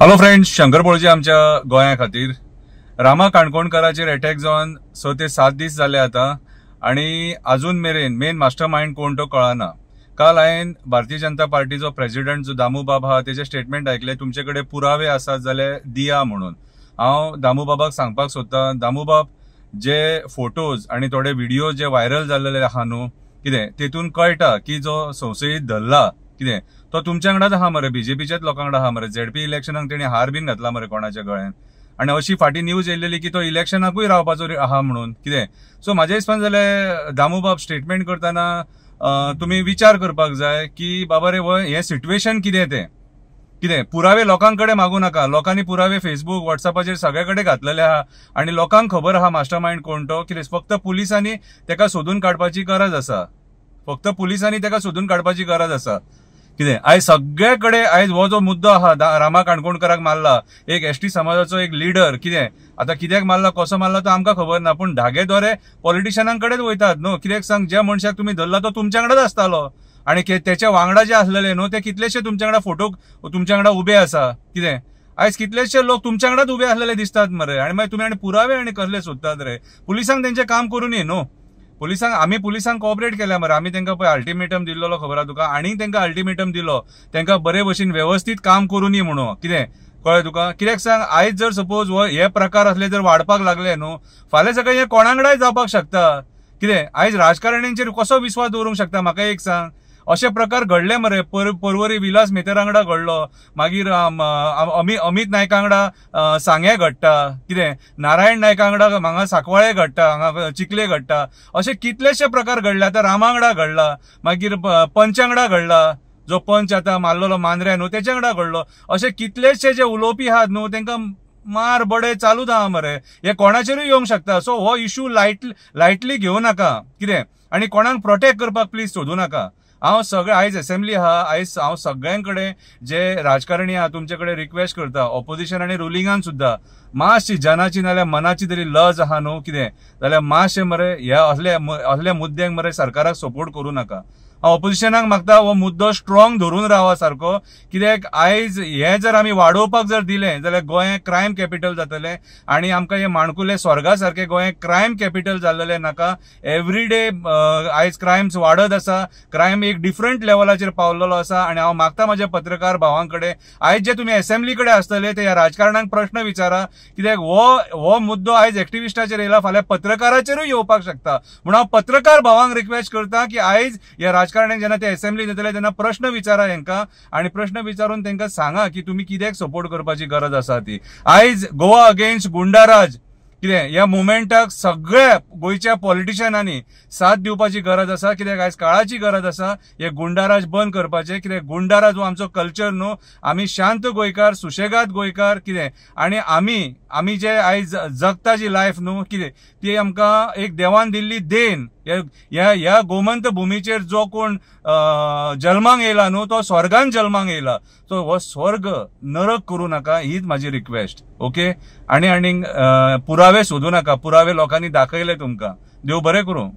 Hello friends, Shankar Polji आमच्या गोंया खातीर. रामा काणकोणकाराचेर अटॅक जावन 6 ते 7 दीस जाले आतां आनी अजून मेरेन मेन मास्टर मायंड कोण तो कळना. काल हांवें भारतीय जनता पार्टीचो प्रेसिडेंट जो दामूबाब आहा तेजे स्टेटमेंट आयकले, तुमचे कडेन पुरावे आसात जाल्यार दिया म्हणून. हांव दामूबाबाक सांगपाक सोदतां, दामूबाब जे फोटोज आनी थोडे व्हिडिओ जे व्हायरल जाल्ले आहा न्हू कितें तेतून कळटा की जो संशयीत धरला कितें तो तुमच्या वांगडाच आहा मरे, बीजेपीच्याच लोकां वांगडा आहा मरे. झेडपी इलेक्शनाक तेणी हार बीन घातला मरे कोणाच्या गळ्यान आनी अशी फाटीं न्यूज येयलेली की तो इलेक्शनाकूय रावपाचो आहा म्हणून कितें. सो म्हाज्या हिसपान जाल्यार दामूबाब स्टेटमेंट करतना तुमी विचार करपाक जाय की बाबा रे हें सिट्युएशन कितें तें कितें. पुरावे लोकां कडेन मागूं नाका, लोकांनी पुरावे फेसबूक व्हॉट्सअपाचेर सगळे कडेन घातलेले आहा आनी लोकांक खबर आहा मास्टर मायंड कोण तो कितें. फक्त पुलिसांनी तेका सोदून काडपाची गरज आसा, फक्त पुलिसांनी तेका सोदून काडपाची गरज आसा कितें. आयज सगळे कडेन आयज हो जो मुद्दो आहा, रामा काणकोणकाराक मारला एक एसटी समाजाचो एक लिडर कितें, आतां कित्याक मारला कसो मारला तो आमकां खबर ना, पूण धागे दोरे पॉलिटिशनां कडेन वयतात न्हू. कित्याक सांग, ज्या मनशाक तुमी धरला तो तुमच्या वांगडाच आसतालो आनी तेच्या वांगडा जे आसलेले न्हू ते कितलेशे तुमच्या वांगडा फोटो तुमच्या वांगडा उबे आसा कितें. आयज कितलेशे लोक तुमच्या वांगडाच उबे आसलेले दिसतात मरे आनी मागीर तुमी आनी पुरावे आनी कसले सोदतात रे. पुलिसांक तेंचें काम करूं न्ही न्हू, पुलिसांक आमी पुलिसांक कॉपरेट केल्या मरे. आमी तांकां पळय अल्टिमेटम दिल्लो खबर आहा तुका, आनी तांकां अल्टिमेटम दिलो तांकां बरे भशेन वेवस्थीत काम करूं न्ही म्हणून कितें कळ्ळें तुका. कित्याक सांग, आयज जर सपोज हे प्रकार असले जर वाडपाक लागले न्हू फाल्यां सकाळीं हें कोणा वांगडाय जावपाक शकता कितें. आयज राजकारण्यांचेर कसो विस्वास दवरूंक शकता म्हाका एक सांग. अशे प्रकार घडले मरे, परवरी विलास मेहतर वांगडा घडलो, मागीर अमित नायका वांगडा सांगे घडटा कितें, नारायण नायका वांगडा हांगा सांकवाळे घडटा, हांगा चिखले घडटा, अशे कितलेशे प्रकार घडले. आतां रामा वांगडा घडला, मागीर पंचा वांगडा घडला, जो पंच आतां मारलेलो मांद्र्या न्हू तेच्या वांगडा घडलो. अशे कितलेशे जे उलोवपी आहात न्हू तेंकां मार बडे चालूच आहा मरे, हे कोणाचेरूय येवंक शकता. सो हो इशू लायटली घेवं नाका कितें आनी कोणाक प्रोटेक्ट करपाक प्लीज सोदूं नाका. हांव सगळे आयज असेंब्ली आहा, आयज हांव सगळ्यां कडेन जे राजकारणी आहा तुमचे कडेन रिक्वेस्ट करता, ऑपोजिशन आनी रुलिंगान सुद्दां मातशी जनाची नाल्यार मनाची तरी लज आहा न्हू कितें जाल्यार मातशें मरे ह्या असल्या मुद्द्यांक मरे सरकाराक सपोर्ट करूं नाका. हांव ऑपोजिशनाक मागता हो मुद्दो स्ट्रॉंग धरून रावा सारको, कित्याक आयज हें जर आमी वाडोवपाक जर दिलें जाल्यार गोंय क्रायम कॅपिटल जातलें आनी आमकां हें माणकुलें स्वर्गा सारकें गोंय क्रायम कॅपिटल जाल्लें नाका. एवरी डे आयज क्रायम्स वाडत आसा, क्रायम एक डिफरंट लेवलाचेर पावलेलो आसा आनी हांव मागता म्हाज्या पत्रकार भावां कडेन आयज जे तुमी असेंब्ली कडेन आसतले ते ह्या राजकारणाक प्रश्न विचारा, कित्याक हो मुद्दो आयज एक्टिविस्टाचेर येयला, फाल्यां पत्रकाराचेरूय येवपाक शकता. म्हणून हांव पत्रकार भावांक रिक्वेस्ट करता की आयज ह्या राजकारण्यांक जेन्ना ते असेंब्ली येतले तेन्ना प्रश्न विचारा हेंकां आनी प्रश्न विचारून तांकां सांगा की तुमी कित्याक सपोर्ट करपाची गरज आसा ती. आयज गोवा अगेन्स्ट गुंडाराज कितें ह्या मुवमेंटाक सगळ्या गोंयच्या पॉलिटिशनांनी साथ दिवपाची गरज आसा, कित्याक आयज काळाची गरज आसा हे गुंडाराज बंद करपाचें. कित्याक गुंडाराज हो आमचो कल्चर न्हू, आमी शांत गोंयकार, सुशेगाद गोंयकार कितें आनी आमी जे आयज जगता जी लायफ न्हू कितें ती आमकां एक देवान दिल्ली देन. ह्या गोमंत भुमीचेर जो कोण जल्माक येयला न्हू तो स्वर्गान जल्माक येयला, सो हो स्वर्ग नरक करूं नाका हीच म्हाजी रिक्वेस्ट. ओके, आनी आनीक पुरावे सोदूं नाका, पुरावे लोकांनी दाखयले तुमकां. देव बरें करूं.